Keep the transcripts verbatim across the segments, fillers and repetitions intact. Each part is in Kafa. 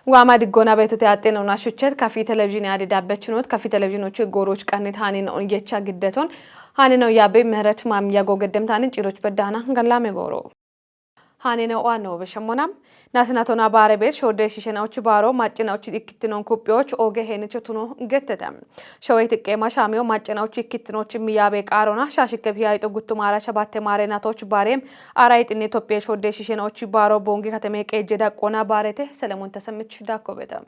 Waama diggoona beetote axxinoona shuchet kafi televizhiine adi dabbechinot kafi televizhiinochu gooroch qannit haaninoon yecha giddeton haanino yaabe ምህረት ማምያ ጎገደምታንን ጭሮች በዳና ገላሜ ጎሮ። Haanino waanno beshemmonam nasinatona baare beet shoodde shiishenaochi baaro maccinaochi ikkittinon kuphiyoch ooge heenicho tuno gettete. Showet iqqeema shaamiyo maccinaochi ikkittinochi miyaabe qaarona shaashikke bihaayixo guttumaara shabatte maare natoch baare ara ixinne Itophiye shoodde shiishenaochi baaro Boongi kateme qeejje daqqoona baarete Selemoon Tasemich Daakko Beta.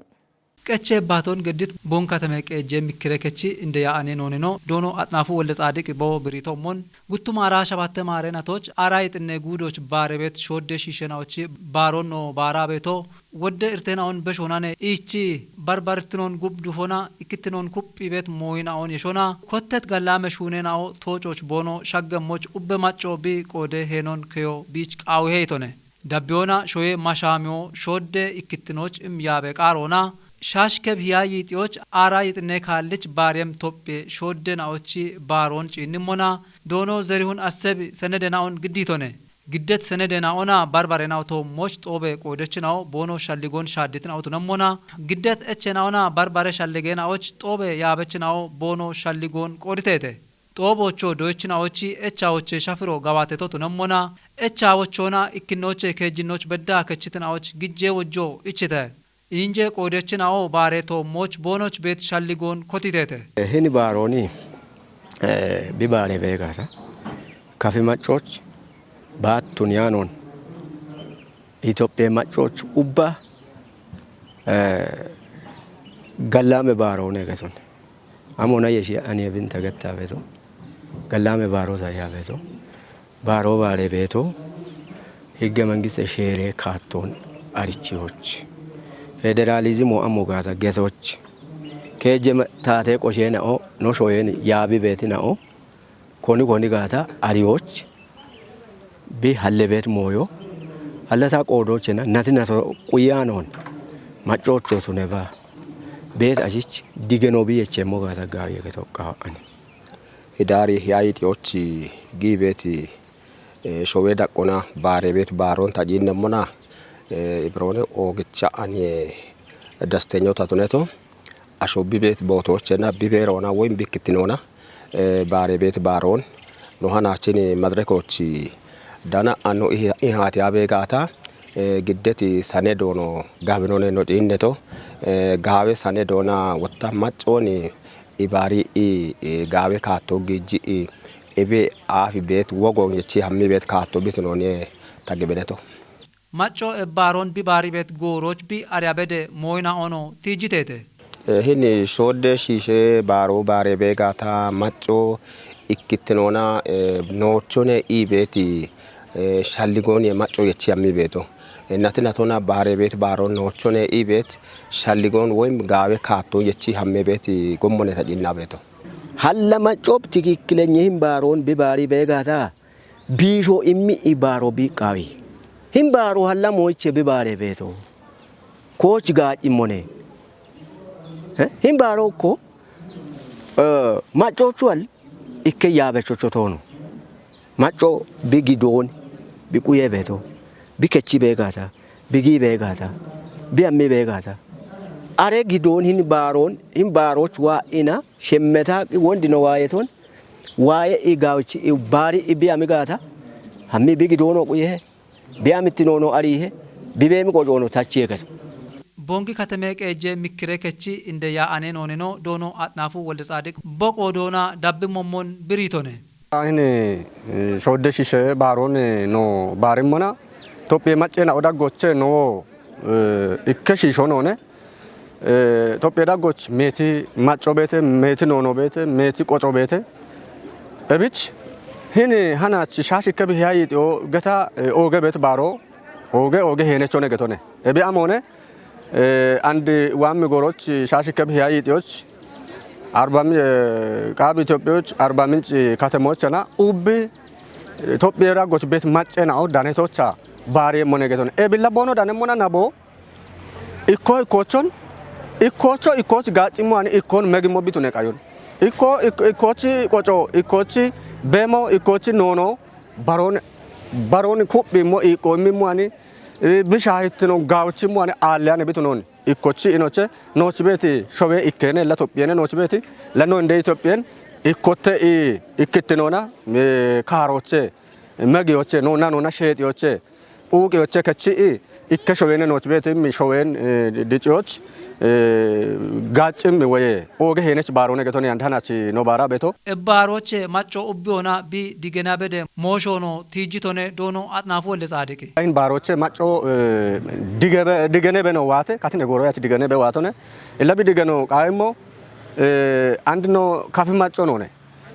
Qeche baaton geddit Boongi kateme qeejje mikkire kechi inde yaa'ane noonino doono Axnaafu Wolde Tsaadiq bo birito mon guttumaara shabatte maare natoch ara ixinne guudoch baare beet shoodde shiishenaochi baaro no baara beeto Wodde irtenaon beshoonane ichi barbartinon gub dufona ikkittinon kuphi bet mooyinaon yeshona kottet gallame shuunenao toococh boono shaggemmoch ubbe macco bi qoode heenon keyo biich qaawi heytone. Dabbiyoona shoye mashaamiyo shoodde ikkittinoch imyaabe qaaroona shaashkeb hiya yiixiyoch aara yixinne kaallich baariyem Tophiye shoodde naochi baaroon ciinnimmona doono Zerihun Assebi senede naon giddiitone. Giddet senede naona barbare nao toommoch xoobe qoodech nao boono shalligoon shaaddit nao tunemmona. Giddet eche naona barbare shallige naoch xoobe yaabech nao boono shalligoon qooditeete. Xoobocho doyech naochi echawoche shafiro gawateto tunemmona. Echawochona ikkinnoche keejjinnoch bedda kechit naoch gijje wojjo ichite. Inje qoodech nao baare toommoch boonoch beet shalligoon kotiteete. Hini baarooni eh, bi baare beegaata. Kafi maccoch baattun yaanoon Itophiye maccoch ubba eh, gallame baaroone geton. Amona yeshi aniye binta getta beto. Gallame baarota ya beto. Baaro baare beeto. Higge mengiste sheere kaattoon arichiyoch. Federalizimo ammo gaata getoch. Keejje taate qosheena'o no shoyeen yaabi beetina'o koni koni gaata ariyoch bi halle beet mooyo hallata qoodochena nati nato quyaanoon maccocho tune ba beet ashich digeno bi yechemmo gaata gaawiye getoqqawa ani. Hidaari hiyayixiyoch gi beet eh, showe daqqona baare beet baaroon tajiinnemmona eh, ibiroone oogicha anie dastenyota tuneto ashobbi beet bootoochenna bibeeroona woyim bikkittinoona eh, baare beet baaroon nohanaachin madrekochi dana anno ihaatiya beegaata eh, giddeti sane doono gaabinone no ciinneto eh, gaawe sane doona wotta maccooni ibaari i eh, gaawe kaatto giijji i Ibi aafi beet wogoon yechi hammi beet kaatto bitinoone tagibeneto. Macco ebbaaroon bi baari beet gooroch bi ariya bede mooyina ono tiijjiteete. Eh, hini shoodde shiishe baaro baare beegaata macco ikkittinoona eh, noochone ii beeti eh, shalligoon ye macco yechi hammi beeto. Eh, nati natona baare beet baaro noochone ii beet shalligoon woyim gaawe kaatto yechi hamme beet gommone tacinna beeto. Halla maccob tikikkilenye himbaroon bibaari beegaata biisho immi ibaaro biiqqaawi. Himbaaro halla moyiche bibaare beeto. Kooch gaacimmone. Eh, himbaaro ko eh, maccoochuwal ikke yaabechocho toono. Macco bi gidoon bi quye beeto. Bi kechi beegaata. Bi gii beegaata. Bi ammi beegaata. Are gidoon hin baaroon hin baaroch waa ina shemmeta wondino waayeton waaye i gawchi i baari i bi ami gaata. Hammi bi gidoono quyehe bi amittinono ariihe bi beemi qocoono tachiye gata. Bongi kateme qeejje mikkire kechi inde yaa'ane noonino doono Axnaafu Wolde Tsaadiq boqoo doona dabbi mommon biriitone. Hini eh, shoodde shishe baaroon eh, no baarimmona Tophiye macceena odaggoche no eh, ikke shiisho noone. Eh, Tophiye daggoch meeti macco beete, meeti noono beete, meeti qoco beete. Ebich hini hanachi shaashikke bihiya yiixiyo geta eh, ooge beet baaro ooge ooge heenechone getone. Ebi amoone Eh, አንድ ዋሚ ጎሮች ሻሽከብ ህያይጤዎች አርባ ሚ- eh, qaab Itophiyoch Arba Minch katemochana ubbi eh, Tophiye raggoch bet macce nao danetocha baariye mone geton. E billa bono dane mona nabo ikko ikkochon ikkocho ikkoch gaacimmo ani ikkon megimmo bitune qayon. Ikko ik- ikkochi qoco ikkochi bemo ikkochi noono baron baron kuphimmo iqqo immimmo ani eh, bisha hittino gaawchimmo ani aalle ani bitunoni. Ikkochi inoche noochi beeti showe ikkene la Itophiyene noochi beeti la no inde Itophiyen ikkotte i ikkittinona, eh, kaaroche, megiyoche, nona nona sheexiyoche, phuuqiyoche kechi i ikke showene noochi beeti mi showen, eh, diciyoch, eh, gaccim woye ooge heenech baarone getone yandanachi no baara beeto. Ebbaaroche macco ubbiyoona bi digena bede mooshono tiijjitone doono Axnaafu Wolde Tsaadiqi. Ayin baaroche macco, eh, digebe-, digene beno waate, katine gooro yachi digene be waatone. Illa bi digeno qaayimmo, eh, andino kafi macco noone.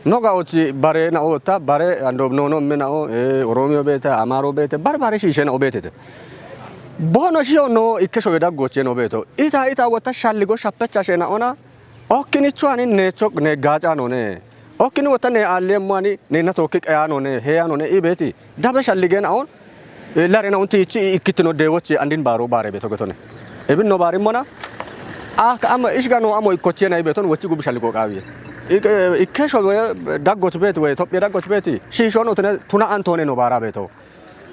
No gaochi bare nao wotta, bare ando noono mme nao, eh, Oromiyo beete, Amaaro beete, bare bare shiishe nao beetete. Bono shiyo no ikke showe daggoche no beeto. Ita ita wotta shalligo shappecha she naona, Okkinicho ani neecho ne gaacaanone. Okkini wotta ne aalleemmo ani neenna tookki qeyaanone, heeyaanone, i beeti. Dabe shalligeena on, eh, larena on tiichi ikkittino deewochi andin baaro baare beeto getone. Ebin no baarimmona, ah, ka amo ishga no amo ikkochena i beeton wochi gubi shalligo qaawiye. Ik-, eh, ikke showe daggoch beeti woy Itophiya daggoch beeti. Shiishon otune tuna antone no baara beeto.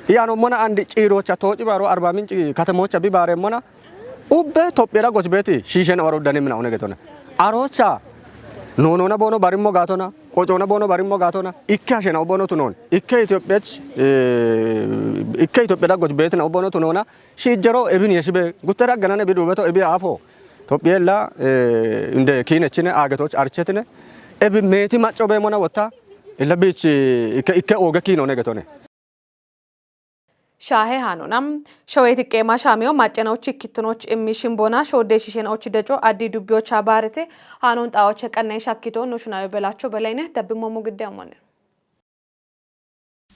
Iyano mona andi ciirocha tooci baaro Arba Minci katamocha bi baare mona, Ubbe Tophiya daggoch beeti shiishen oro dani mina one getone. Arocha noonona boono barimmo gaatona, qocona boono barimmo gaatona, ikke hashena ubbono tunon, ikke Itophiyach, eh, ikke Itophiya daggoch beetina ubbono tunona, shiijjero ebin yeshibe, gutte ragganane bi duubeto ebi aafo. Tophiyella, eh, inde kiinechine aagetoch archetine, ebi meeti macco beemona wotta, illa biich ikke, ikke ooge kiinone getone. Shaahe haanona. Showeti qeema shaamiyo maccanochi ikkitinochi immi shimbona shoodde shiishenochi deco addi dubbiyocha baarete haanon xaoche qanne shakkito no shunayo belacho belayne dabbimmo mugidde amone.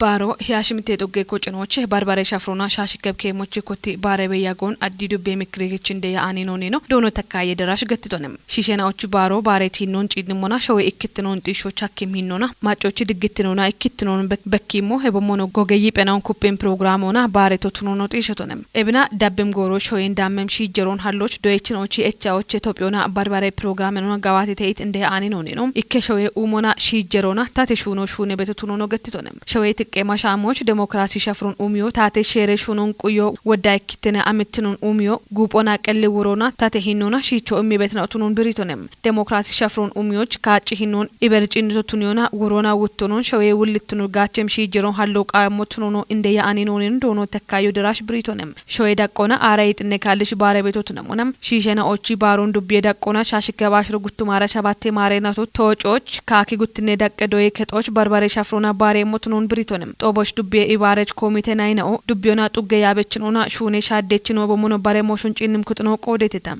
Baaro hiyaashimite xugge kocinooche barbare shafrona shaashikeb keemochi kotti baare beyyagoon addi dubbe mikkirigichin deya aaninoonino doono takkaye derash gattitone. Shiishenaochi baaro baare tiinnoon ciidnimmona showe ikkitinoon xiishsho chakkim hinnoona maccochi diggittinoona ikkitinoon bek-, bekkiimmo hebommono goge yiphenoon kupphin pirogiraamoona baare totunono xiishshotone. Ebina dabbim gooro shoyen daammem shiijjeroon halloch doyechinoochi echaoche Itophiyoona barbare pirogiraaminona gawaati teit inde aaninoonino. Ikke showe uumona shiijjeroona tate shuuno shuune beto tunono gattitone. Shawee tiqqeema shaamoch demokraasi shafron umiyo taate sheere shunon quyo wodda ikkittene amittinon umiyo guuphona qelli wurona tate hinnona shiicho immi betna tunon biritone. Demokraasi shafron umiyoch kaacci hinnon ibercinnito tuniyona wurona wuttonon shawee wullittono gaachem shiijjeron hallo qaammo tunono inde ya'ani noonen doono tekkayo derash biritone. Shoye daqqona aara yixinne kaallish baare beeto tunamona. Shiishena ochi baaron dubbiye daqqona shaashike baashiro guttumara shabatte maare nato toococh kaaki guttinne daqqe doye kexoch barbare shafrona baare motunon biritone. Xoobosh dubbiye ibaarech koomite nayna'o dubbiyona xugge yaabechinona shuune shaaddechino bomono bare mooshon ciinnim kuxino qoodeteta.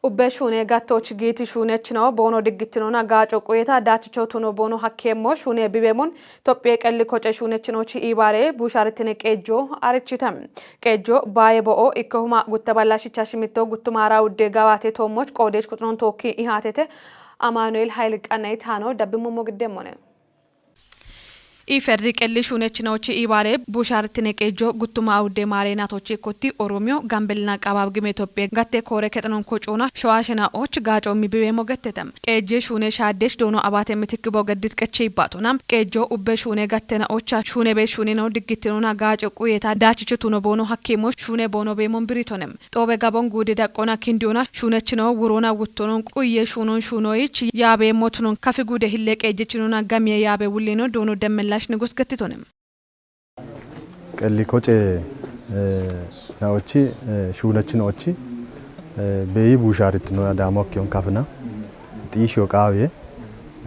Ubbe shuune gattoch giiti shuunechino boono diggittinona gaaco quyeta daachicho tuno boono hakkeemmo shuune bibeemon Tophiye qelli koce shuunechinochi ibaare buusharitine qeejjo arichite. Qeejjo baaye bo'o ikkehuma gutta balla shicha shimitto guttumara udde gawaate toommoch qoodeech kuxunon tookki ihaatete Amaanu'eel Hayil Qannay taano dabbimmo mogiddeemmone. Iferdi qelli shuunechinochi ibaare buusharitine qeejjo guttuma awudde maare naatochi kotti Oromiyo, Gambelina qabaab gime Itophiye gatte koore kexanon kocoona showa shena och gaaco mibiwe mogetete. Qeejje shuune shaaddesh doono abaate mitikki bogeddit qeche ibbaatona. Qeejjo ubbe shuune gattena ocha shuune be shuunino diggittinona gaaco quyeta daachicho tuno boono hakkiimo shuune boono beemon biritonem. Xoobe gabon guude daqqona kindiyoona shuunechino wuroona wuttonon quye shuunon shuunoyich yaabe motunon kafi guude hille qeejjechinoona gamiye yaabe wullino doono demmellash nigus gattitonem. Qelli koce, eh, naochi, eh, shuunechinochi, eh, beeyi buushaaritinoona daamo akkiyon kafina. Xiishiyo qaawiye,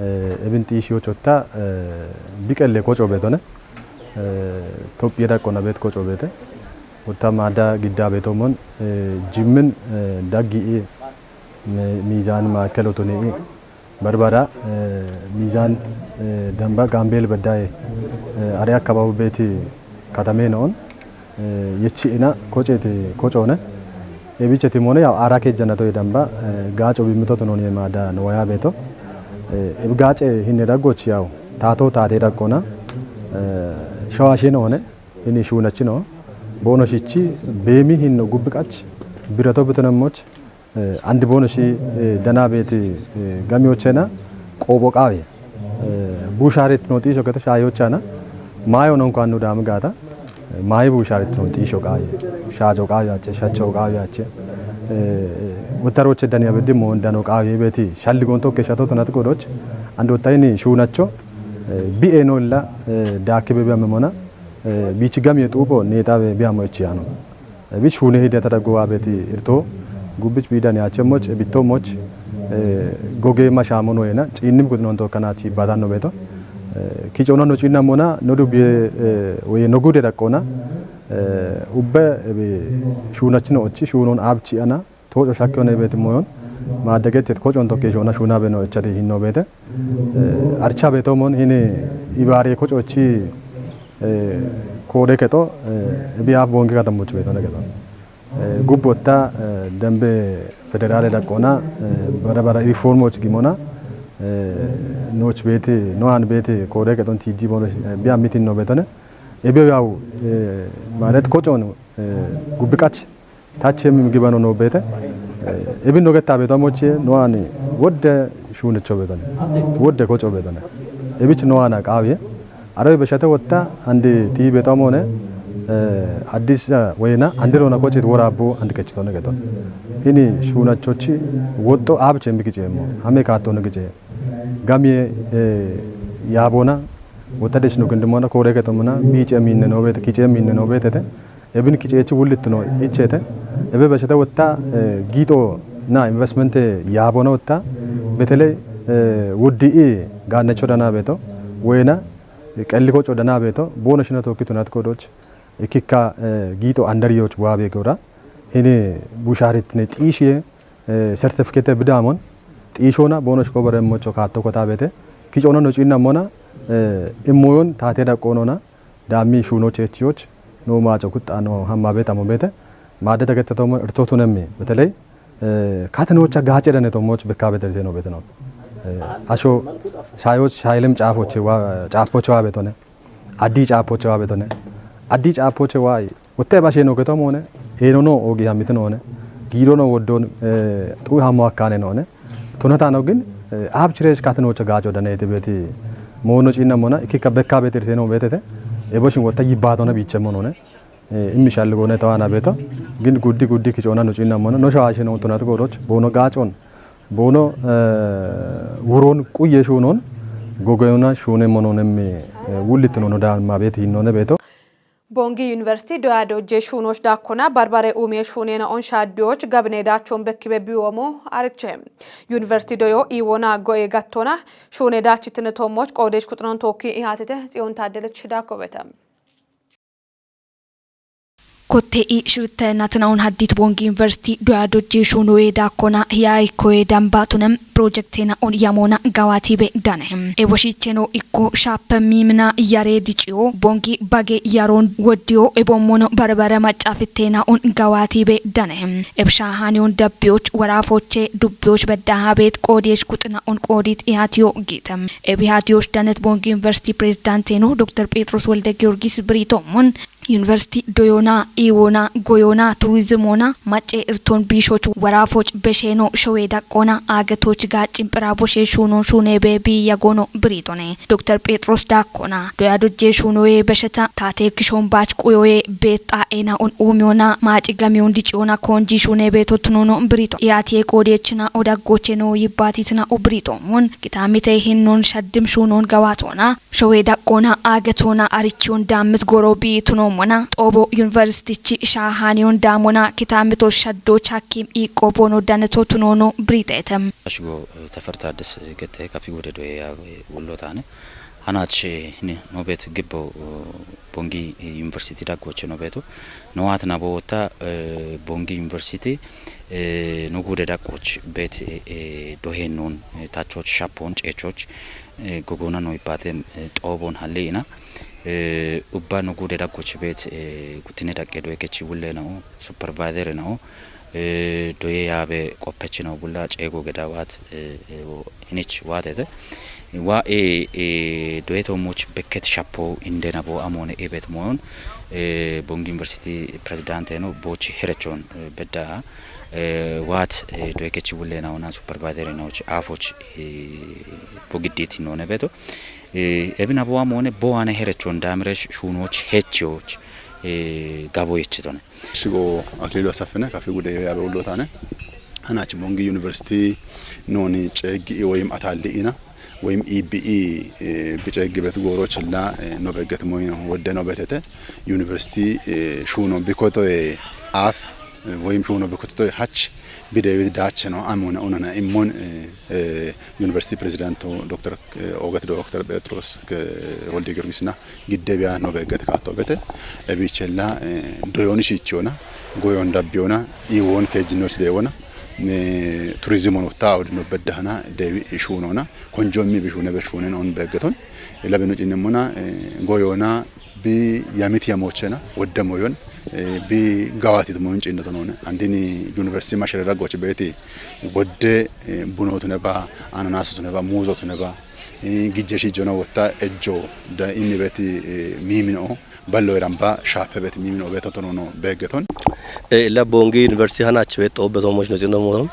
eh, ebin xiishiyo chotta, eh, biqelle koco beetone, eh, Tophiye daqqona beet koco beete. Utta maada gidda beetomon, eh, jimmin, eh, daggi i, mi-, miizaan maakkel otoni i, barbara, eh, miizaan, eh, damba Gaambeel beddaye, eh, are akkababu beeti katame noon, eh, yechi ina koceeti kocoone. Ebicheti mone yaw ara kejjana to damba, eh, gaaco bimmito to noon ye maada no waya beeto. Eh, ebi gaace hinne daggoch yaw taato taate daqqona, eh, shawa shin one, ini shuunachino, boono shichi, beemi hinno gubbi qach, birato bitonemmoch, eh, andi boono shi, eh, dana beeti, eh, gamiyochena, qoobo qaawe. Eh, buushaaret no xiisho keto shaayochana, maayo non ko annu daami gaata. Maayi buushaaritino xiisho qaaye, shaajo qaayo acce, shacho qaayo acce. Wotaroche dani abedi mo dano qaaye beti shalli gonto keshato tonat qodoch. Ando tayni shuunacho bi'e nolla daakki bebi amemona bichi gamiye xuupo neexawe biyamo ichi yaano. Bich shuune hide ata daggo waabeti irto gubbich biidani ache moch ebitto moch goge mashaamo no yena ciinnim kutnon to kana chi badan no beto. Kichona no ciinna mona no dubye we no gude daqqona. Ubbe ebe shuunachino ochi shuunon abchi ana tooco shakki one beeti moyon maaddagetti et kocon tokki shoona shuuna beno echati hinno beete. Archa beeto mon hini ibaare kocochi koode kexo biya bonge katamoch beetone kexo. Gubbotta dembe federaale daqqoona bara bara riformoch gimona nooch beeti noan beeti koode kexon tijji bono biya mitin no beetone. Ebe yawu maalet kocon gubbiqach Tache mi gibano no beete. Ebin no getta beeto amoche no ani wodde shuunecho beetone. Wodde koco beetone. Ebich no ana qaawiye. Arawi beshate wotta andi ti beeto amone. Addis wayna andi rona koci wora bu andi kechitone geton. Hini shuunachochi wotto abche mi kice mo. Ame kaatone kice. Gamiye yaabona wotta deshino gindimona koore ketomona biice minne no beete kice minne no beetete. Ebin kiceechi wullittino ichete. Ebe beshete wotta giixo na investmente yaabona wotta betele wuddi i gaannecho dana beeto weyna qelli koco dana beeto boona shina tookkitunat kodoch ikkikka giixo andariyoch waabe gora hini bushaaritine xiishiye sertifikete bidamon xiishona boono shiko bare mocho kaatto kota beete kicona no ciinna mona immoyon taate daqqonona daammi shuunoch echiyoch no maaco kuxxano hamma beetamo beete maadde dagettetomo irtotunemmi beteley katinocha gaace dane tommoch bekka beterteno beeteno asho shayoch shaylem caafoche wa caapoche wa beetone addi caapoche wa beetone addi caapoche wa wotte bashe no ketomone eenono ogi hamitinoone giidono woddon xu hammo akkane noone tonatano gin abchiresh katinocha gaaco danete beeti moono ciinna mona ikkikka bekka beterteno beetete eboshin wotta yibbaatona biichemmo noone immi shalli goone tawana beeto gin guddi guddi kicoona no ciinna mona no shaashe no tonat gooroch boono gaacon boono wuron quye shuunon gogoyona shuune mononemmi wullittino no daamma beeti hinnoone beeto. Bongi University doya dojje shuunoch dakkona barbare ume shuunena on shaaddiyoch gabine dachon bekkibe biwomo ariche. University doyo iwona go'e gattona shuune dachitine tommoch qoodesh kuxnon tookki ihatete Tsiyon Taaddelech dakkobeta. Kotte i shirte natinaun haddit Bongi University doya dojje shuunoye dakkona hiya ikkoye damba tunem projektena on yamona gawatibe danehem. Eboshicheno ikko shappe mimina yare diciyo Bongi bage yaron woddiyo ebommono barbare maccafittena on gawatibe danehem. Ebsha haniyon dabbiyoch warafoche dubbiyoch beddaha beet qoodiyesh kuxina on qoodit ihatiyo giitem. Ebihatiyoch danet Bongi University Presidenteno Doktor Pheexroos Wolde Giyorgis Biritomon University doyona, iwona, goyona, turizimona, macce irton biishoch waraafoch besheeno showee daqqoona, aagetoch gaa cimpira boshe shuunon shuunebe biiya goono biriitone. Doktor Pheexroos Daakkona, doya dojje shuunoye besheta, taate kishon baach quyoye beet xaa'eena on uumiyona, maaci gamiyon diciyoona koonji shuunebe tottunono biriito. Iyaatiye qoodiyechina odaggocheno yibbaatitina o biriitoomon, gitaamite hinnon shaddim shuunon gawaatoona, Showee daqqoona, aagetoona, arichiyon daammit goro biitunoommona, Xoobo Yuniversitichi shaahaniyon daamona, kitaamito shaddo chakkim iiqqo boono daneto tunoono biriixeete. Ashigo Tefer Taaddis gette kafi wode doye ya wullo taane. Hanach ni nobet gibbo Bongi University daggoche nobeto. Nowaat nabo wota Bongi University no gude daggoch bet dohennon tachoch shapon cechoch gogona no ipatem xoobon halli ina ubba no gude daggoch bet gutine daqqe doye kechi wulle na'o supervisor na'o doye yaabe qoppech na'o bulla ceego geda waat hinich waatete wa e doye to much bekket shappo inde nabo amone ebet moyon Bongi University president no bochi herechon bedda waat doye kechi wulle na'o na supervisor na'o afoch bo gidditi none beto Ebin abo amone bo ane herechon damiresh shunoch hechoch eh, gabo yechitone. Shigo Akililu Asafina, Kafi Gude Yabe Ulotane. Anachi Bongi University noni cegi woyim atali ina woyim ibi, eh, bicegi bet goro chilla, eh, no beget moyino wodde no betete. University, eh, shuno bikoto, eh, af, eh, woyim shuno bikoto, eh, hach bidewit dache no amuna unana immon, eh, eh, University President Doctor, eh, Oget Doctor Petros, eh, Wolde Giorgisna gidde biya no beget kato bete. Ebichella, eh, doyoni shichona, goyon dabiona, iwon kejinoch dewona, ne turizimon uta odino bedahana dewi ishunona, konjo mi bishune beshunen on begeton. Ela binu cinemona, eh, goyona bi yamit yamochena, wodde moyon, eh, bi gawatit moyon cinnatonone. Andini University masharera goch beti, wodde, eh, bunotune ba, ananasutune ba, muzotune ba, eh, gijje shijona wotta ejjo da inni beti, eh, mimino, ballo eramba shape beti mimino beto tonono begeton. Eh, la Bongi University hanach bet obeto moch no tino mo.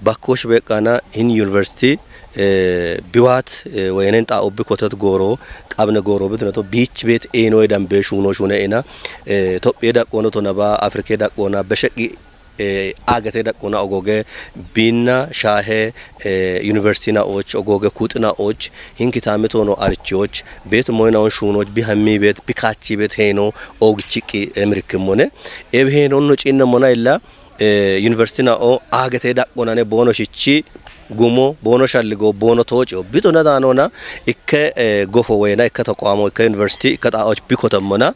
Bakosh bekana in university, eh, biwat, eh, wayenen ta obbi kotet goro, qabne goro bet no to beach bet eno edan be shuno shune ena, eh, Topye daqono to naba, Afrike daqona, besheki, eh, agate daqona ogoge, binna, shahe, eh, university na och, ogoge kutna och, hin kitame tono archi och, bet moyna on shuno och, bi hammi bet, bi kachi bet heno, og chiki emrik mone. Ev heno no chinna mona illa, eh, university na o agate daqona ne bono shichi, gumo, bono shalligo, bono tocho. Bito na danona, ikke, eh, gofo wena, ikke toqoamo, ikke university, ikke ta och bikotamona.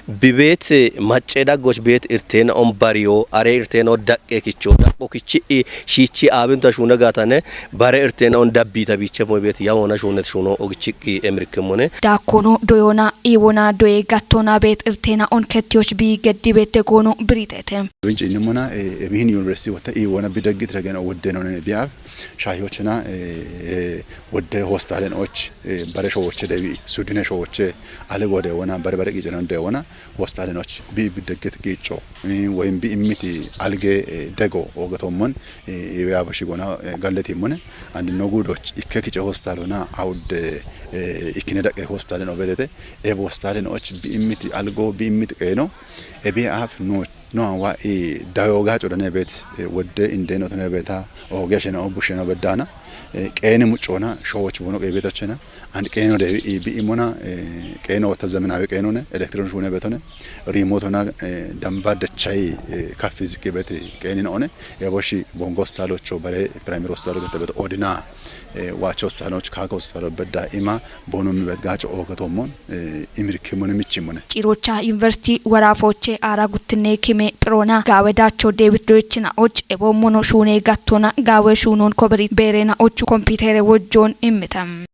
Bibet, eh, macce daggoch bet irtena on bariyo, are irtena on daqqe kicho, daqqo kichi i, shichi abin ta shuna gatane, bare irtena on dabbi ta biche mo bet, yawona shunet shuno ogichi i emrik mone. Dakkono doyona, iwona doye gattona bet irtena on kettiyoch bi geddi bet degono biritete. Winci inimona, eh, ebihin university wata iwona bidagit regen o wodde no ne biya. Shahiyochena, eh, eh, wodde hostalen och, eh, bare showoche dewi, sudine showoche, ale gode wona, bare bare gijeno de wona, hostalen och, bi, bi degget gicho, eh, woyim bi immiti alge, eh, dego, ogatomon, eh, iwe abashi gona, eh, galleti mone, and no gudoch, ikke kiche hostalona, awde, eh, ikkine daqe hostalen obedete, e hostalen och, bi immiti algo, bi immiti qeno, e bi af no No, wa, eh, dawe oga codane bet, eh, wodde inde no tone beta, oge shena o bushena bedana, eh, qene mucona, showoch bono qe betochena, and qeno de, eh, bi imona, eh, qeno wata zemenawe qeno ne, elektron shune betone, remote ona, eh, damba dechai, eh, kafi ziqi bet, eh, qeni no one, e boshi bongo hostalocho bare, primary hostalo gete bet odina, eh, wacho hostaloch, kaka hostalo bedda ima, bono mi bet gacho oga tomon, eh, imirke mone michi mone. Cirocha University warafoche ara guttine kime pirona gawe dacho David Doichina och ebo mono shune gattona gawe shunon koberi berena ochu computer wojjon immitam.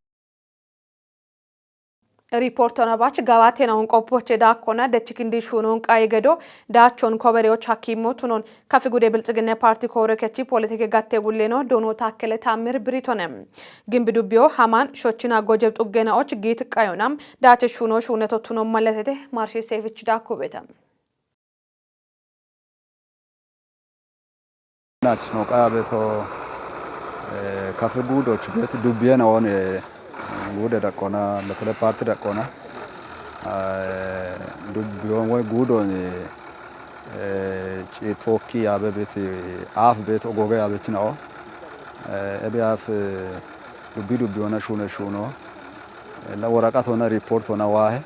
Riportona bach gawatena on qoppoche dakkona dechikindi shunon qaye gedo dachon kobereoch hakimo tunon Kafi Gude Bilxigine Parti koore kechi politike gatte bulleno Dono Takkele Tammir Biritone. Gimbi dubbiyo haman shochina gojeb xuggena och giit qayonam dache shuno shuneto tuno maletete marshi seefich dakubeta. Nach no qabeto, eh, Kafi Gudoch bet dubbiyena on, eh, gude daqqona, betele parti daqqona. Eh, dubbiyon woy gudon, eh, eh, ci tokki yabe bet, eh, af bet ogoge yabe chinao. Eh, ebe af, eh, dubbi dubbi ona shune shuno. Eh, la woraqat ona report ona wahe.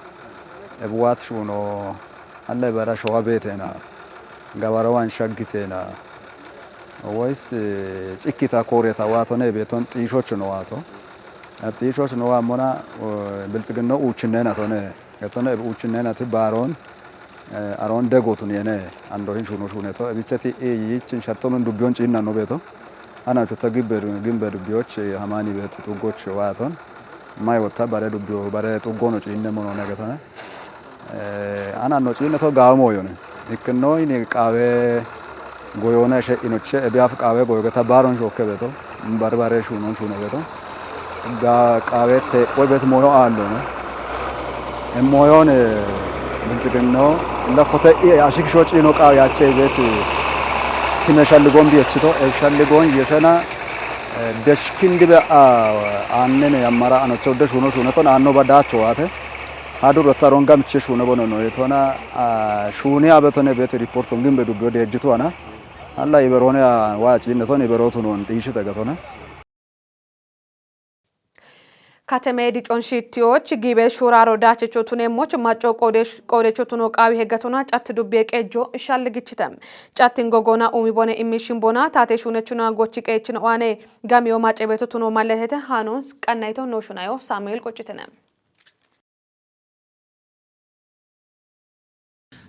Ebe wat shuno alle bara showa betena. Gabarawan shaggitena. Woyis, eh, cikkita koreta wato ne beton xishoch no wato. Eh, xishoch no wa mona, eh, bilxiginno uchinena tone. Etone ebe uchinena ti baron. Eh, aron degotun yene ando hin shuno shuneto. Ebicheti e yichin shattonun dubbiyon cinna no beto. Ana chutta gibbe du-, gimbe dubbiyoch, eh, hamani bet tuggoch waton. May wotta bare dubbiyo, bare tuggono cinne mono negetane. Eh, ana no cinne to gawo moyone. Ikkinno ini qawe goyona she inoche ebiaf qawe goyogeta baron shokke beto. Barbare shunon shuno beto. Ga qawete qoy bet moyo ando no. E moyon, eh, bilxiginno la kote i ashik shoch ino qawe ache bet kime shalligon biyechito. E shalligon yeshena, eh, deshkin dibe a annene amara anocho de shuno shuno to anno badacho ate. Adu rotta ronga miche shune bono no etona, ah, shune abetone bete report ongin be dubyo dejitu ana. Alla iberone wa chinne ton iberotu non tishite gatona. Kateme dicon shittiyoch gibe shuraro dachecho tunemoch macco qode, qodecho tuno qawi hegatona chat dubye qejo shalligichitem. Chattin gogona umi bone immishin bona tate shunechuna gochi qechino ane gamiyo macebeto tuno malletete hanon qannayto no shunayo Samuel qoccitene.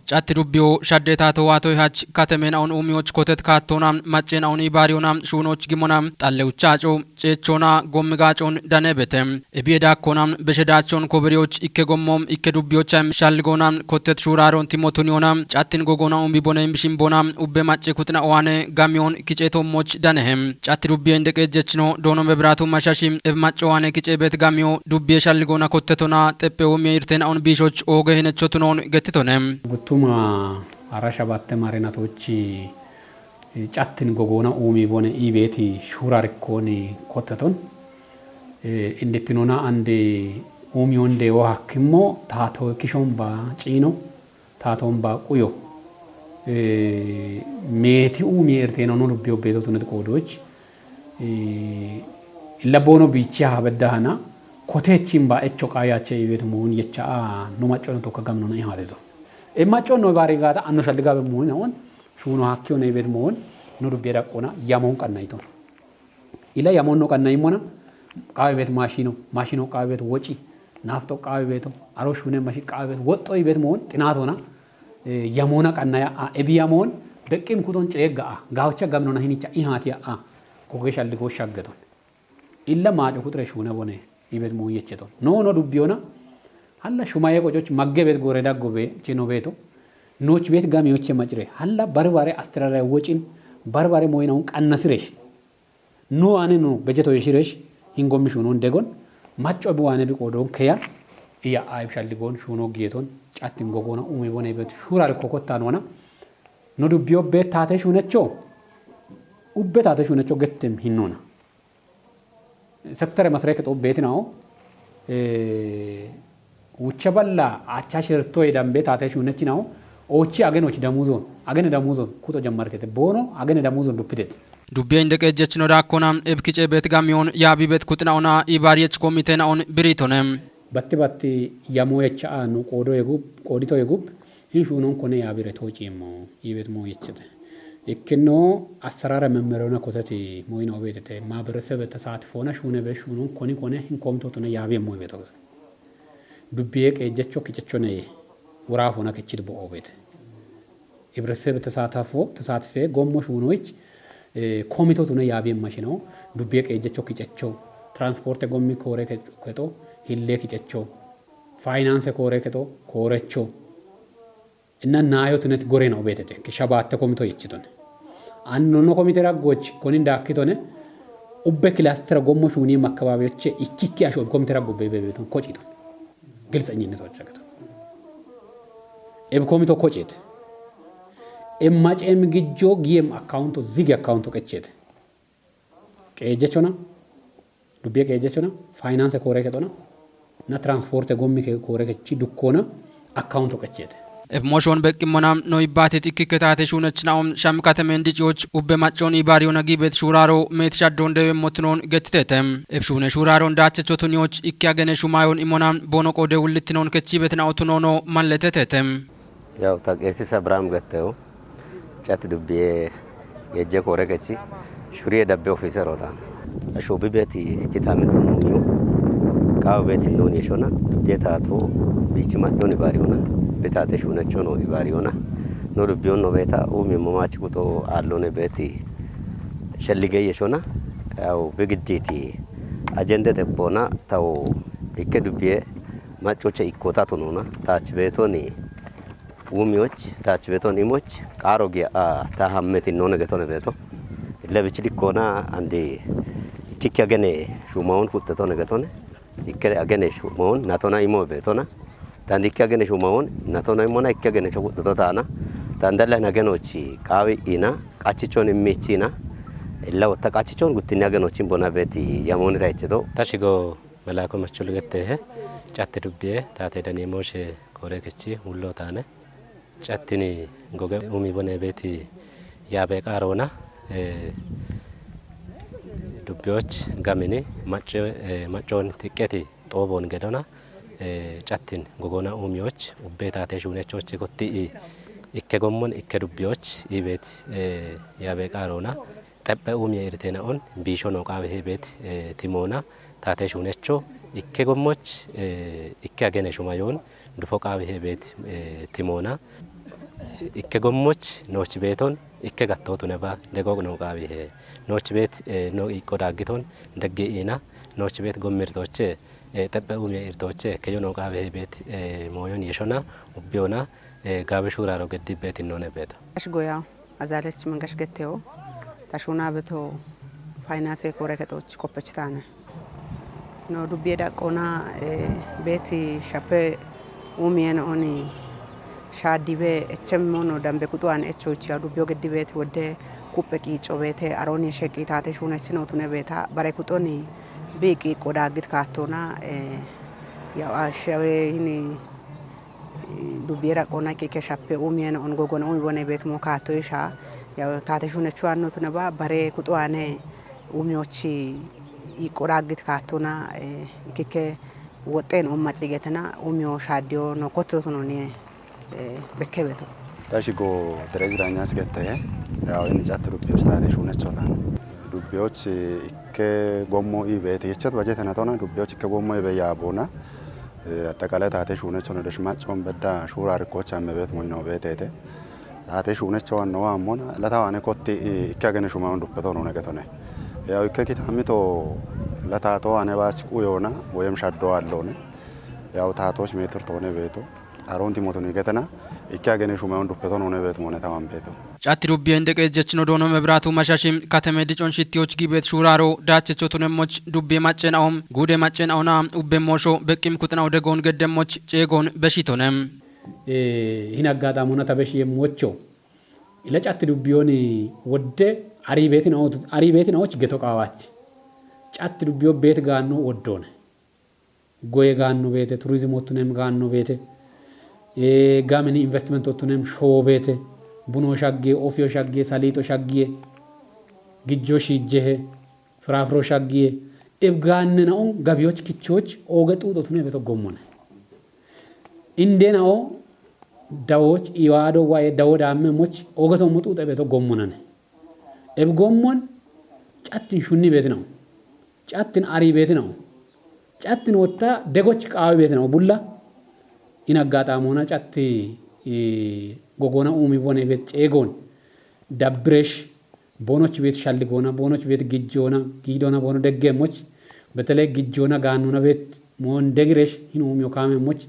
Catti dubbiyo shadde taato waatoy hach katemen awun uumiyoch kotet kaattoona, maccen awun ibaariyona, shuunoch gimona, xalle uchaaco, ceechona, gommi gaacon dane bete. Ebiye daakkona, beshe daachon koberiyoch ikke gommo, ikke dubbiyocha shalligoona, kottet shuuraaron timotuniyona, cattin gogoona umbi bone imbishin bona, ubbe macce kuxina owaane, gamiyon kiceeto moch danehe. Catti dubbiye inde qeejjechino, doono mebiraatu mashashi, eb macco owaane kiceebet gamiyo, dubbiye shalligoona kottetona, xeppe uumiye irtena on biishoch ooge henechotunoon gettitone. Guttuma ara shabatte marinatochi, eh, cattin gogoona uumi bone iibeeti shuurarikkooni kotteton. Eh, indittinona ande uumiyon deewo hakkimmo taato kishon ba ciino, taaton ba quyo. Eh, meeti uumiye irtena no dubbiyo beetotunet qoodoch. Eh, illa boono biichi ha beddahana, koteechin ba echo qaayaache iibeet moon yecha a no maccono tokka gamnona ihaateso. E maccono baari gaata anno shalligabe moon on, shuuno hakkiyo ne iibeet moon, no dubbiye daqqona, yamoon qannayton. Ila yamoon no qannayimmona, qaawi beet maashino, maashino qaawi beet woci, naafxo qaawi beeto, aro shuune mashi qaawi beet, woxxo iibeet moon, xinaatona, eh, yamoona qannaya a, ebi yamoon, beqqim kuton ceegga a, gaawcha gamnona hinicha ihaatiya a, koge shalligoo shaggeton. Illa maaco kuxire shuune bone, iibeet moon yecheton. No, no dubbiyona, halla shumaye qococh magge beet gore daggo be, cheno beeto, nooch beet gamiyoche macire, halla barbare astirare wocin, barbare moyina un qannasiresh. Nu ane nu bejeto yeshiresh, hingommi shuunon degon, macco bi wane bi qoodon keya, iya ayib shalligon shuuno giyeton, cattin gogoona umi bone bet shuurar kokottan wana, no dubbiyo be taate shuunecho, ubbe taate shuunecho gettem hinnona. Sektere masreke to beetinawo, eh, Wuchcha balla acha shertoye dambe taate shuunechinawo, oochi agenoch damuzon, agene damuzon kuto jammartete, boono agene damuzon duppitete. Dubbiye inde qeejjechino daakkona, ebkice bet gamiyon, yaabi bet kuxina ona, ibaariyech komite na on biritone. Batti batti yamo yecha a nu qoodo yegub, qoodito yegub, hin shuunon kone yaabire to ciimmo, iibet mo yechete. Ikkino assarara memmerona kotati moyina obetete, maaberesebe tesaatfoona shuune be shuunon koni kone hin komtotone yaabi mo ibeto. Dubbiye qeejjecho kicecho neye, wuraafona kechid bo'oobete. Hibreteseb tesaatafo, tesaatfe gommo shuunoyich, eh, komito tune yaabiye mashino, dubbiye qeejjecho kicecho, transporte gommi koore ke-, kexo, hille kicecho, faayinaanse koore kexo, koorecho. Inna naayo tunet gorena obetete, ke shabatte komito yechitone. Annono komite raggoch, konin daakkitone, ubbe kilastera gommo shuuni makkabaabiyoche ikkikki asho komite raggo bebebeton, kociton. Gilxenyinne sochakito. Eb komito kocet. Eb macem gijjo giyem akkawnto zigi akkawnto qechet. Qeejechona, dubbiye qeejechona, faayinaanse koore kexona, na transporte gommi ke-, koore kechi dukkona, akkawnto qechet. Eb moshon beqqimmona, no ibbaatit ikkikke taate shuunechina'on, sham katemen diciyoch, ubbe maccon ibaariyona giibet shuuraaro, meet shaddoon dewe motunoon gettitetem. Eb shuune shuuraaron daachechotuniyoch, ikki agene shumaayon imona, boono qoode wullittinoon kechiibetina otunoono malletetetem. Yaw, ta qeesis Abrahaam gatteyo, cat dubbiye yejje koore kechi, shuriye dabbe ofiiserootaan. Asho bi beeti kitaamito nuuniyo, qaawe beeti nuuni yeshona, dubbiye taato biichi madhon ibaariyona, bitaate shuunechono ibaariyona. No dubbiyon no beeta, uumi mamachi kuto aallone beeti shellige yeshona, yaw bi giddiiti ajende teppoona, tawo ikke dubbiye maccoche ikkota tunona, taach beetoni uumiyoch, taach beeton imoch, qaaro giya, a, ta hammetin none getone beeto. Lebichi dikkona, andi ikkikki agene shumawon kuxxetone getone. Ikke agene shumawon natona imo beetona. Tandi ikke agene shumawon natona imona ikke agene cho kuxxeto taana. Tandallan agenochi qaawi ina, qachichon immichina. Illa wotta qachichon guttinni agenochin bona beeti yamoni ta icheto. Tashigo Melaako Machul getteehe. Catti dubbiye taate daniimooshe koore kichi wullo taane. Cattini goge umi bone beeti yaabe qaaroona, eh, dubbiyoch gamini macce, eh, maccoon tiqqeti xooboon gedona, eh, cattin gogoona umiyoch ubbe taate shuunechochi kotti i ikke gommon ikke dubbiyoch i beet, eh, yaabe qaaroona. Xephe umiye irteena'on biisho noo qaawe he beet, eh, timoona taate shuunecho ikke gommoch, eh, ikke agene shumayoon dufo qaawe he beet, eh, timoona. Ikke gommoch nooch beeton ikke gattootu neba dego noo qaawe he nooch beet, eh, noo iqqo daaggiton degge iina nooch beet gommi irtooche, eh, xephe umiye irtooche keyo noo qaawe he beet, eh, mooyon yeshona ubbiyona, eh, gaabe shuuraaro geddi beetin noone beeta. Ash goya. Azalech Mangash gettewo, ta shuuna beto faynanse koore kexoch koppechitaane. No dubbiye daqqoona, eh, beeti shappe umiyen oni shaaddibe echem mono dambe kuxuwan echoch ya dubbiyo geddi beeti wodde kuppe qiico beete arooni sheqqi taate shuunechino tune beeta bare kuxoni bi qiiqqo daaggit kaattoona, eh, yaw ashawe hini dubbiye daqqoona ikke shappe umiyen on gogoona umi bone beet mo kaatto isha. Yaw taate shuunecho anno tune ba bare kuxuwaane umiyochi iqqo daaggit kaattona, eh, ikke woxxeen umma xigetena umiyo shaaddiyo no kottotono nie, eh, bekke beto. Tashi go Derezi Danyas getteye, yaw ini catti dubbiyoch taate shuunecho taane. Dubbiyoch ikke gommo i beete yechet bajete natona dubbiyoch ikke gommo i be yaaboona. Eh, aጠቃላይ taate shuunechono desh maccoon bedda shuura rikkocha me beet moyino beetete. Taate shuunecho anno ammona latawaane kotti i ikke agene shumayoon duppetono negetone. Yaw ikke kitaamito lataato ane baach quyoona woyem shaddo alloone. Yaw taatoch meetir toone beeto. Aroonti motoni getena ikke agene shumayoon duppetono ne beet moone tawan beeto. Catti dubbiye inde qeejjechino doono Mebiraatu Mashashi kateme dicon shittiyoch gibeet shuuraaro daachecho tunemmoch dubbiye macceena'o guude macceena'ona ubbe moosho beqqim kuxina'o degoon geddemmoch ceegoon beshitone. Eh, hin aggaxaamona ta beshi yemmocho. Ila catti dubbiyooni wodde arii beeti na'o, arii beeti na'och geto qaawach. Catti dubbiyo beet gaanno woddoone. Goye gaanno beete, turizimottunem gaanno beete, eh, gameni investmentottunem shoo beete, buno shaggiye, ofiyo shaggiye, saliixo shaggiye, gijjo shiijjehe, firafiro shaggiye, eb gaanne na'o gabiyoch kichoch ooge xuuxotune beto gommone. Inde na'o dawoch, iwaado waye dawo daamme moch ooge sommo xuuxe beto gommonane. Eb gommon cattin shunni beeti na'o. Cattin arii beeti na'o. Cattin wotta degoch qaawi beeti na'o. Bulla in aggaxaamoona catti, eh, gogoona uumi bone beet ceegoon. Dabbiresh, boonoch beet shalligoona, boonoch beet gijjoona, giidoona boono deggeemmoch. Betele gijjoona gaannoona beet moon degiresh hin uumiyo kaameemmoch.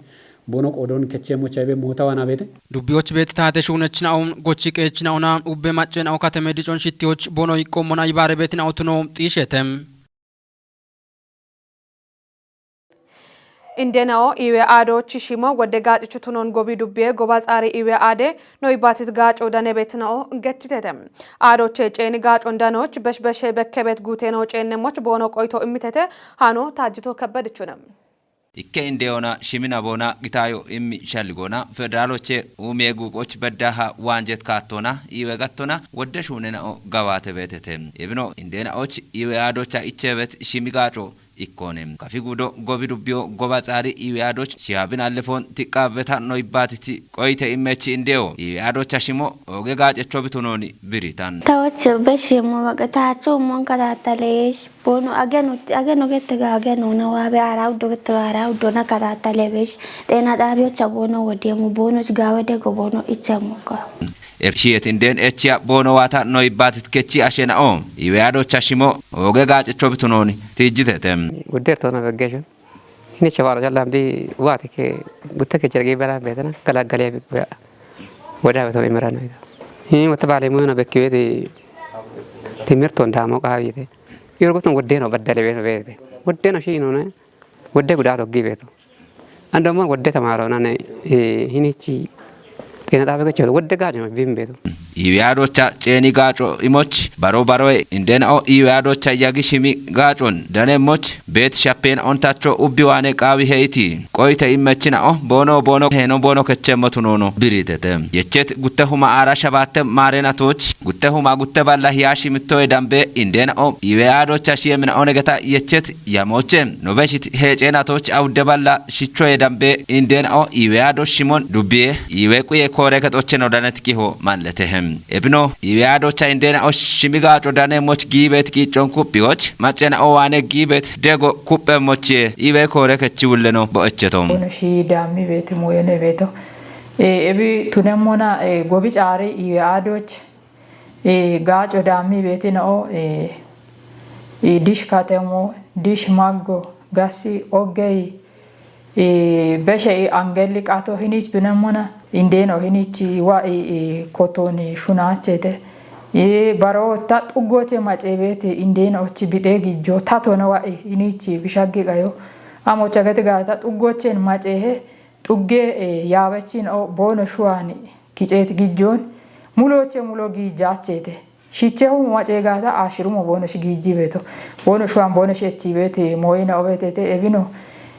Boono qoodoon kecheemmoch aybe mootawaana beete. Dubbiyoch beet taate shuunechina'o, gochi qeechina'ona, ubbe macceena'o kateme dicon shittiyoch boono iqqoommona yibaare beetina'o tuno xiisheete. Indena'o iwe aadoochi shimo wodde gaacichu tunon gobi dubbiye goba xaari iwe aade no ibbaatis gaaco dane beetina'o gechitete. Aadooche ceeni gaacon danoch beshbeshe bekke beet guuteno ceennemmoch boono qoyto immitete hano taajjito kebbedichune. Ikke indeyoona shimina boona gitaayo immi shalligoona federaaloche uumiye guuphoch beddaha waanjet kaattoona iwe gattoona wodde shuunena'o gawaate beetete. Ibino indeena'och iwe aadocha ichebet shimi gaaco ikkoone. Kafi gudo gobi dubbiyo goba xaari iwe aadoch shihaabin allefoon tiqqaabeta no ibbaatiti qoyite immechi indeyo. Iwe aadocha shimo ooge gaacecho bitunooni biritan. Tawoch beshi mo baqe taachu mon kataataleesh. Boono ageno, ageno gette ga ageno na waabe aara uddo gette ga aara uddo na kataataleesh. Xeena xaabiyocha boono wodiyemo boonoch gaawe dego boono ichemo ga. Eb shiyet indeen echiya boono waata no ibbaatit kechi ashena'o. Iwe adocha shimo ooge gaacecho bitunooni tiijjitete. Guddeertoona beggeeshun. Hinicha waaro calla amdi waati ke gutte ke jergi bera beetana galaggalee bi kuya. Wodaa beto imirano ita. Hi wotta baale muyona bekki weeti timirton daamo qaawite. Yorgoton woddeeno baddale beeno beete. Woddeeno shiinone. Wodde gudaa toggi beeto. Andommo wodde tamaaro nane, eh, hinichi xeena xaabe kecho wodde gaajo bim beeto. Iwe adocha ceeni gaaco imoch baro baroe indeena'o iwe adocha yagi shimi gaacon daneemmoch beet shappeen ontacho ubbi waane qaawi he'iti. Qoyite immechina'o boono boono heeno boono kechemmotu noono biriitete. Yechet gutte huma aara shabaatte maareenatoch gutte huma gutte balla hiyaa shimittoe dambe indeena'o iwe adocha shiyemina'o negeta yechet yamoche nobeshit heeceenatoch awudde balla shichoe dambe indeena'o iwe ado shimon dubbiye iwe quye koore kexoche no danet kiho malletehe. Ebino iwe adocha indeena'o shimi gaaco daneemmoch giibet qiiccon kuphiyoch macena'o waane giibet dego kupheemmochie iwe koore kechi wulleno bo'echeto. Ono shi daammi beeti mooyone beeto. E, ebi tunemmona, e, gobi caari iwe adoch, e, gaaco daammi beeti na'o, e, e, dish katemo, dish maggo, gassi, oggey, e, beshe i angelli qato hinich tunemmona, indeeno hinich wa i, i koton shunachete. E, baro ta xuggoche mace beeti indeeno ochi bide gijjo, ta tona wa i hinich bishaggi qayo. Amocha geti gaata xuggochen macehe, xugge, e, yaabechin o boono shuwani kiceet gijjon, mulooche mulo giijjaacheete. Shichehu macee gaata ashirumo boono shi giijji beeto. Boono shuwan boono shi echi beeti mooyina obeetete ebino,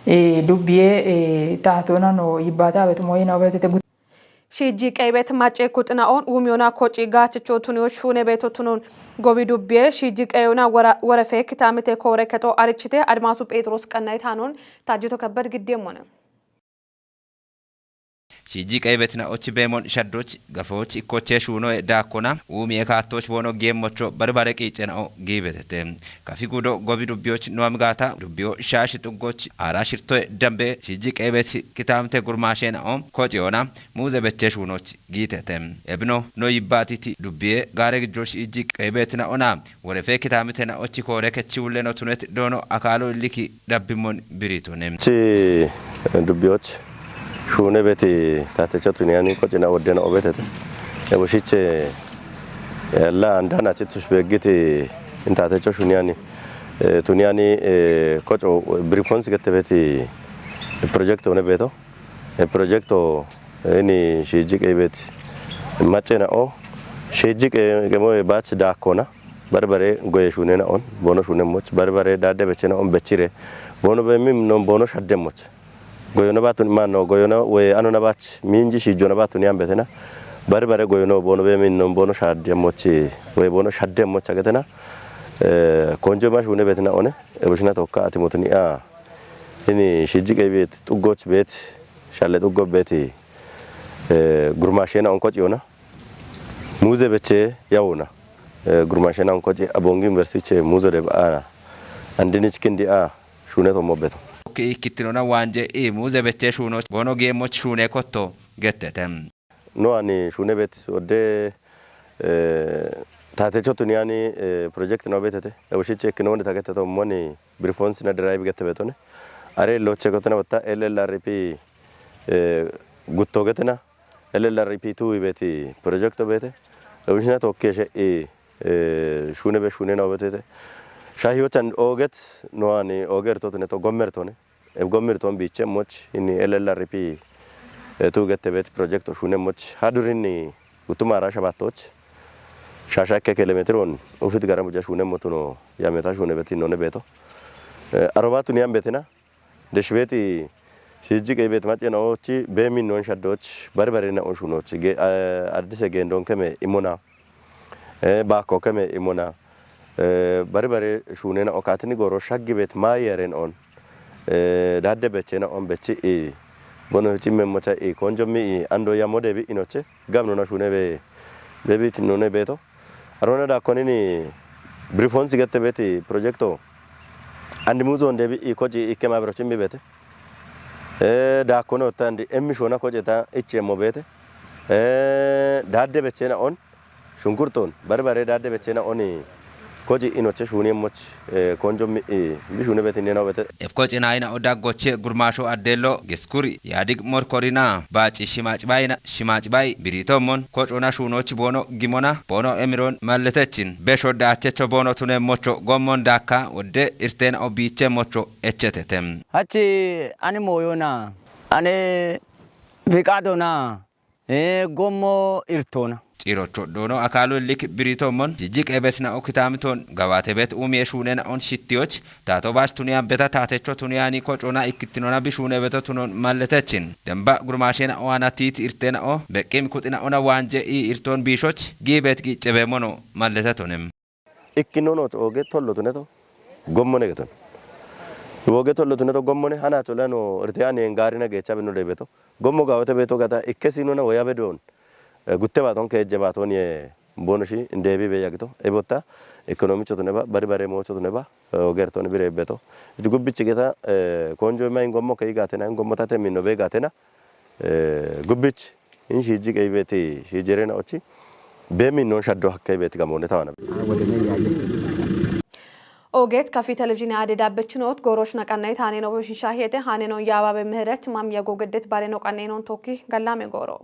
e, dubbiye, e, taatona no yibbaata beeto mooyina obeetete gut- Shiijji qeybet macce kuxina'on wumiyona koci gaachicho tuniyo shuune beeto tunon gobi dubbiye shiijji qeyona wora-, worefe kitaamite koore kexo arichite Admaasu Phexros qannaytaanon Taajjito Kebbed giddeemmone. Shiijji qeybet na'och beemon shaddoch gafoch ikkoche shuunoe daakkona uumi ekaattoch boono geemmocho barbare qiicce na'o giibetete. Kafi gudo gobi dubbiyoch noami gaata dubbiyo shaashi xuggoch aara shirtoe dambe shiijji qeybet kitaamte gurmaashe na'o kociyona muuze beche shuunoch giitete. Ebino no yibbaatiti dubbiye gaare gijjo shiijji qeybet na'ona worefe kitaamite na'ochi koore kechi wulleno tunet doono akaalo illiki dabbimmon biriitone. Chi dubbiyoch shuune beti taatecho tuniyani qocina woddena obetete. Eboshiche yalla andana chitush beggiti in taatecho shuniyani, e, tuniyani, e, qoco birifons gette beti proyekto ne beto. E, proyekto ini shiijji qeybet macce na'o shiijji qe-, qemo baach daakkona. Barbare goye shuune na'on, boono shuunemmoch, barbare daadde beche na'on bechire, boono beemim non boono shaddemmoch. Goyona baatun imaanno, goyona we anona baach, miinji shiijjona baatun yaan betena. Barbare goyono boono beemim non boono shaddemmoch, we boono shaddemmoch agetena. E, konjo ma shuune betena one, e, bushina tokka atimotni a. Ini shiijji qeybet, xuggoch bet, shalle xuggo beti, e, gurmaashe na'on qociyona. Muuze beche yawona. E, gurmaashe na'on qoci Abongi University che muuzo de ba ana. Andinich kindi a shuune tommo beto. Ki kittinona waanje i muuze beche shuunoch boono geemmoch shuune kotto gettete. No ani shuune bet wodde, e, taatecho tuniyani, e, proyekto no betete. Eboshiche kinonde tageteto moni birifons na drive gette betone. Are loche kotena wotta L L R P, e, gutto getena. L L R P two beti proyekto bete. Ebishina tokkeshe i, e, shuune be shuune no betete. Shahiyo chan oget no ani ogerto tune to gommertone. E gommerton biche moch ini L L R P, e, two gette bet proyekto shuune moch. Hadurini utuma ra shabattoch. Shasha ke kilometron ufit gara muja shuune motuno yameta shuune beti none beto. E, arobatu niyan betena. Deshbeeti shiijji qeybet macce na'ochi beemin non shaddoch, barbare na'on shuunoch, ge-, a-, addise geendon keme imona, e, baakko keme imona, e, barbare shuune na'o kaatini goro shaggi bet maayeren on, e, daadde beche na'on bechi i, bono cimme mocha i, konjo mi i, ando ya mode bi inoche, gam nona shuune be, be bit none beto. Arona da konini birifons gette beti proyekto. Andi muzo nde bi i koji ikke ma biro chimbi bete. E, da kono ta andi emmi shona koje ta ichemo bete. E, dadde beche na'on. Shunkurton, barbare dadde beche na'oni koji inoche shuuni emmoch, e, konjo mi, e, bi shuune beti nena bete. Efko cinaayina o daggoche gurmaasho addeello geskuri yaadig morkorina baaci shimaacibaayina shimaacibaay biriitoommon kocona shuunoochi boono gimona boono emiroon malletechin besho daachecho boono tuneemmocho goommon daakka wodde irteena o biicheemmocho echetete. Hachi ani mooyona, ani fiqaadona, Ee, gommo irtoona. Cirocho doono akaalu illik biriitoommon jijji qeebesina okitaamiton gawaate bet uumie shuunena on shittiyoch taato baash tuniyan beta taatecho tuniyani kocona ikkittinona bishuune beto tunon malletechin. Demba gurmaashena owaana tiiti irtena o beqqim kuxina ona waanje ii irtoon biishoch giibet giiccebeemono malletetonim. Ikkinono ooge tollo tuneto gommone geton. Wooge tollo tuneto gommone hanacho lano irte ani engaarina geecha beno deebeto. Gommo gaawete beeto gata ikke siinona woya bedoon. Gutte baaton keejje baaton ye boono shi indeebi beya gito. Ebotta ekonomicho tuneba bari bare moocho tuneba ogerton bire beto. Iti gubbichi geta konjo ma ingommo ke igatena ingommo tate minno be gatena. Gubbich in shiijji qeyi beeti shiijjerena ochi be minnon shaddo hakke beeti gamoone tawana. Ogeet kafi televizhiine aade daabbechinoot goorosh naqannayit haaneno boshinshaahiyete haaneno yaababe ምህረት ማምያ ጎገደት ባሬ noqanneenoon tokki gallaame gooro.